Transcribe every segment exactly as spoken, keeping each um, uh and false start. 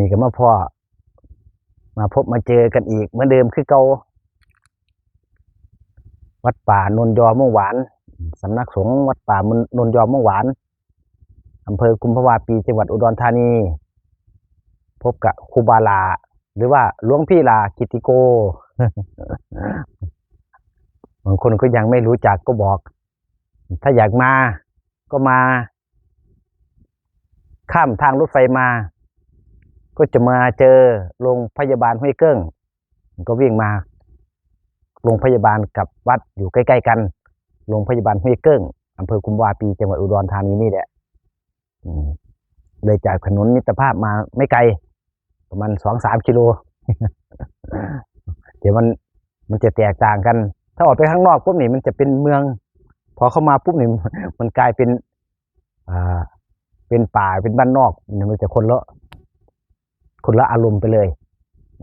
นี่ก็มาพ้อมาพบมาเจอกันอีกเหมือนเดิมคือเก่า วัดป่าโนนยอม่วงหวาน สำนักสงฆ์วัดป่าโนนยอม่วงหวาน อำเภอกุมภาวาปี จังหวัดอุดรธานี พบกับครูบาหลา หรือว่าหลวงพี่หลากิตติโก บางคนก็ยังไม่รู้จักก็บอก ถ้าอยากมาก็มา ข้ามทางรถไฟมา ก็จะมาเจอโรงพยาบาลห้วยเกิ้ง ก็วิ่งมา โรงพยาบาลกับวัดอยู่ใกล้ๆกัน โรงพยาบาลห้วยเกิ้ง อำเภอกุมภาวาปี จังหวัดอุดรธานีนี่แหละ อืม เลยจากถนนมิตรภาพมาไม่ไกล ประมาณสองสามกิโล เดี๋ยวมัน มันจะแตกต่างกัน ถ้าออกไปข้างนอกปุ๊บนี่มันจะเป็นเมือง พอเข้ามาปุ๊บนี่ มันกลายเป็น อ่า เป็นป่า เป็นบ้านนอก มันจะคนละ คนละอารมณ์ไปเลย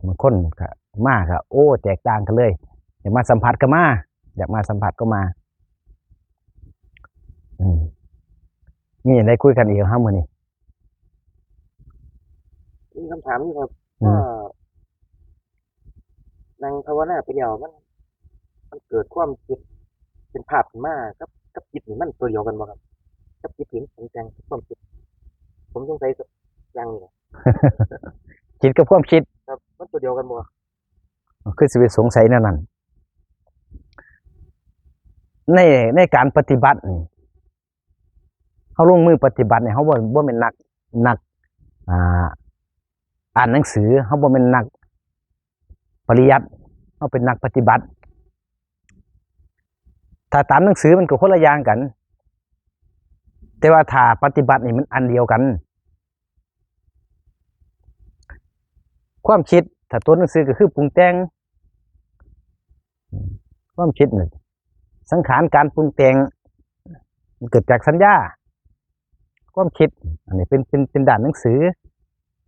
บางคนก็มาก็ โอ้ แตกต่างกันเลย อยากมาสัมผัสก็มา อยากมาสัมผัสก็มา อืม มีอะไรคุยกันอีกครับมื้อนี้ มีคำถามอยู่ครับ อืม ก็ นั่งภาวนาไปแล้ว มัน มันเกิดความคิด เป็นภาพขึ้นมา กับ กับจิตนี่มันตัวเดียวกันบ่ครับ กับจิตที่มันปรุงแต่งกับความคิด ผมสงสัยอย่างนี้แหละ จิตกับความคิด ครับ มันตัวเดียวกันบ่ คือสิไปสงสัยแนวนั้น ใน ในการปฏิบัตินี่ เฮาลงมือปฏิบัตินี่ เฮาบ่ บ่แม่นนัก นัก อ่า อ่านหนังสือ เฮาบ่แม่นนักปริยัติ เฮาเป็นนักปฏิบัติ ถ้าตามหนังสือมันก็คนละอย่างกัน แต่ว่าถ้าปฏิบัตินี่มันอันเดียวกัน ความคิด ถ้าตัวหนังสือก็คือปรุงแต่ง ความคิดน่ะ สังขาร การปรุงแต่ง มันเกิดจากสัญญา ความคิด อันนี้เป็น เป็น เป็นด้านหนังสือ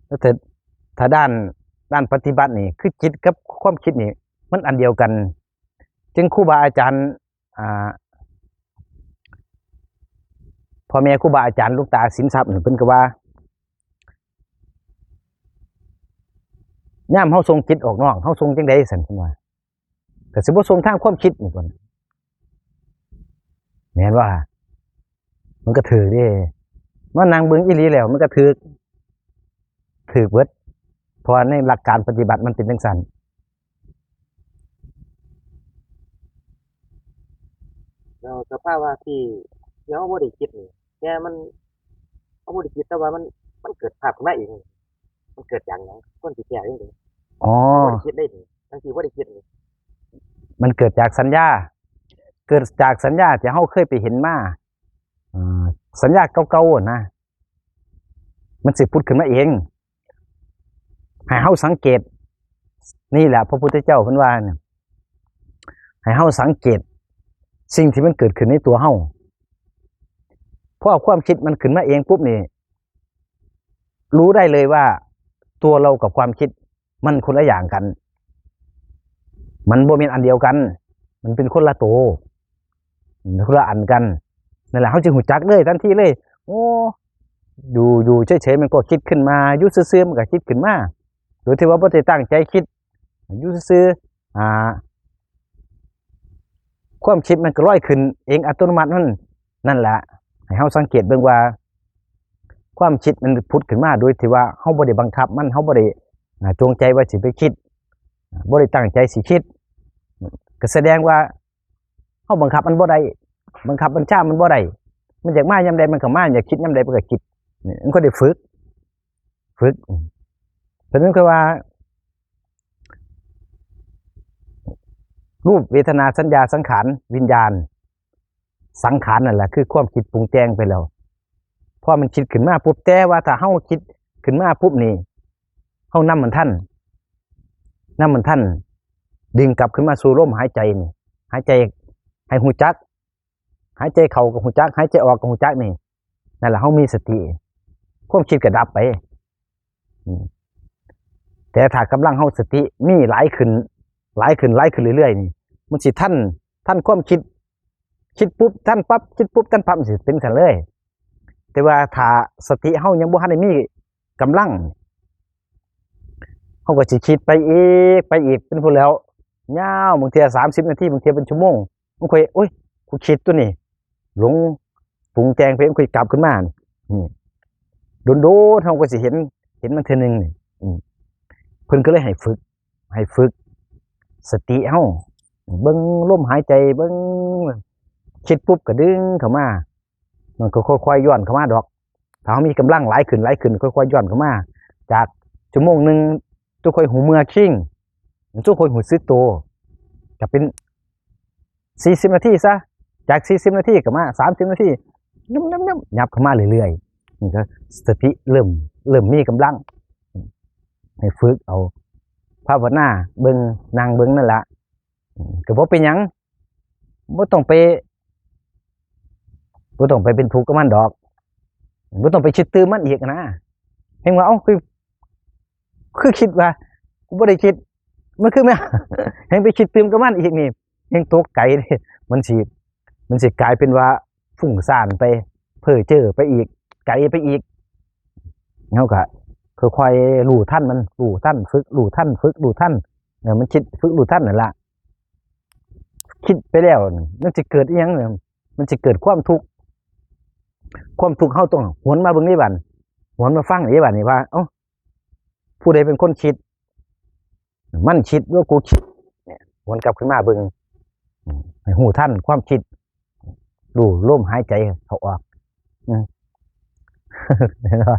แล้วถ้า ถ้าด้าน ด้านปฏิบัตินี่ คือจิตกับความคิดนี่ มันอันเดียวกัน จึงครูบาอาจารย์ อ่า พ่อแม่ครูบาอาจารย์หลวงตาสินทรัพย์นี่ เพิ่นก็ว่า ยามเฮาส่งจิตออกนอก เฮาส่งจั่งใด๋ซั่น เพิ่นว่า ก็สิบ่ส่งทางความคิดนี่ก่อน แม่นบ่ล่ะ มันก็ถืกเด้ มานั่งเบิ่งอีหลีแล้ว มันก็ถืก ถืกเบิด เพราะว่าในหลักการปฏิบัติมันเป็นจั่งซั้น แล้วสภาวะที่ ที่เฮาบ่ได้คิดนี่ แต่มัน เฮาบ่ได้คิด แต่ว่ามัน มันเกิดภาพขึ้นมาเอง มันเกิดจากหยัง ควรสิแก้จั่งใด๋ อ๋อ บ่ได้คิดเลยนี่ ทั้งที่บ่ได้คิดนี่ มันเกิดจากสัญญา เกิดจากสัญญาที่เฮาเคยไปเห็นมา อ่า สัญญาเก่าๆ นะ มันสิผุดขึ้นมาเอง ให้เฮาสังเกต นี่แหละพระพุทธเจ้าเพิ่นว่าเนี่ย ให้เฮาสังเกต สิ่งที่มันเกิดขึ้นในตัวเฮา เพราะความคิดมันขึ้นมาเองปุ๊บนี่ รู้ได้เลยว่าตัวเรากับความคิดมันคนละอย่างกัน มันบ่แม่นอันเดียวกัน มันเป็นคนละโต อืม คนละอันกัน นั่นแหละ เฮาจึงรู้จักเลยทันทีเลย โอ้ อยู่ อยู่เฉยๆ มันก็คิดขึ้นมา อยู่ซื่อๆ มันก็คิดขึ้นมา โดยที่ว่าบ่ได้ตั้งใจคิด อยู่ซื่อๆ อ่า ความคิดมันก็ลอยขึ้นเองอัตโนมัติมัน นั่นแหละ ให้เฮาสังเกตเบิ่งว่า ความคิดมันผุดขึ้นมาโดยที่ว่าเฮาบ่ได้บังคับมัน เฮาบ่ได้ อ่า จงใจว่าสิไปคิด บ่ได้ตั้งใจสิคิด ก็แสดงว่าเฮาบังคับมันบ่ได้ บังคับบัญชามันบ่ได้ มันอยากมายามใดมันก็มา อยากคิดยามใดมันก็คิด นี่มันก็ได้ฝึก ฝึก ฉะนั้นคือว่า รูป เวทนา สัญญา สังขาร วิญญาณ สังขารนั่นแหละคือความคิดปรุงแต่งไปแล้ว พอมันคิดขึ้นมาปุ๊บ แต่ว่าถ้าเฮาคิดขึ้นมาปุ๊บนี่ เฮานำมันทัน นำมันทัน ดึงกลับขึ้นมาสู่ลมหายใจนี่ หายใจให้รู้จัก หายใจเข้าก็รู้จัก หายใจออกก็รู้จักนี่ นั่นแหละเฮามีสติ ความคิดก็ดับไป อืม แต่ถ้ากำลังเฮาสติมีหลายขึ้น หลายขึ้น หลายขึ้นเรื่อยๆ นี่ มันสิทัน ทันความคิด คิดปุ๊บทันปั๊บ คิดปุ๊บทันปั๊บ มันสิเป็นซั่นเลย แต่ว่าถ้าสติเฮายังบ่ทันได้มีกำลัง เขาก็สิคิดไปอีก ไปอีกเป็นผู้นแล้ว ยาว บางเทื่อสามสิบนาที บางเทื่อเป็นชั่วโมง มันค่อย โอ้ย กูคิดตัวนี้ หลงปรุงแต่งไป มันค่อยกลับขึ้นมา นี่ โดนๆ เขาก็สิเห็น เห็นมันเทื่อหนึ่งนี่ อืม เพิ่นก็เลยให้ฝึก ให้ฝึก สติเฮา เบิ่งลมหายใจ เบิ่ง คิดปุ๊บก็ดึงเข้ามา มันก็ค่อยๆย้อนเข้ามาดอก ถ้าเฮามีกำลังหลายขึ้น หลายขึ้น ค่อยๆย้อนเข้ามา จากชั่วโมงหนึ่ง ตัวค่อยหูเมือคิง มันตัวค่อยหูสึกตัว ก็เป็น สี่สิบนาทีซะ จาก สี่สิบนาทีก็มา สามสิบนาที ย่ำๆๆ ยับเข้ามาเรื่อยๆ นี่ก็สติเริ่ม เริ่มมีกำลัง ให้ฝึกเอา ภาวนาเบิ่ง นั่งเบิ่งนั่นละ อืม ก็บ่เป็นหยัง บ่ต้องไป บ่ต้องไปเป็นทุกข์กับมันดอก บ่ต้องไปคิดตื่มมันอีกนะ เห็นว่า เอ้า คือ คือคิดว่า กูบ่ได้คิด มันคือแม่ แฮ่งไปคิดตื่มกับมันอีกนี่ แฮ่งตกไกลเด้ มันสิ มันสิกลายเป็นว่าฟุ้งซ่านไป เพ้อเจ้อไปอีก ไกลไปอีก เฮาก็ค่อยๆรู้ทันมัน รู้ทัน ฝึกรู้ทัน ฝึกรู้ทัน เออ มันคิด ฝึกรู้ทันนั่นล่ะ คิดไปแล้วนี่ มันสิเกิดอิหยังเนี่ย มันสิเกิดความทุกข์ ความทุกข์เฮาต้องหวนมาเบิ่งในบัด หวนมาฟังในบัดนี่ว่า เอ้า ผู้ใดเป็นคนคิด มันคิดหรือกูคิด เนี่ย หวนกลับขึ้นมาเบิ่ง อืม ให้รู้ทันความคิด รู้ลมหายใจเข้าออก อืม เห็นบ่?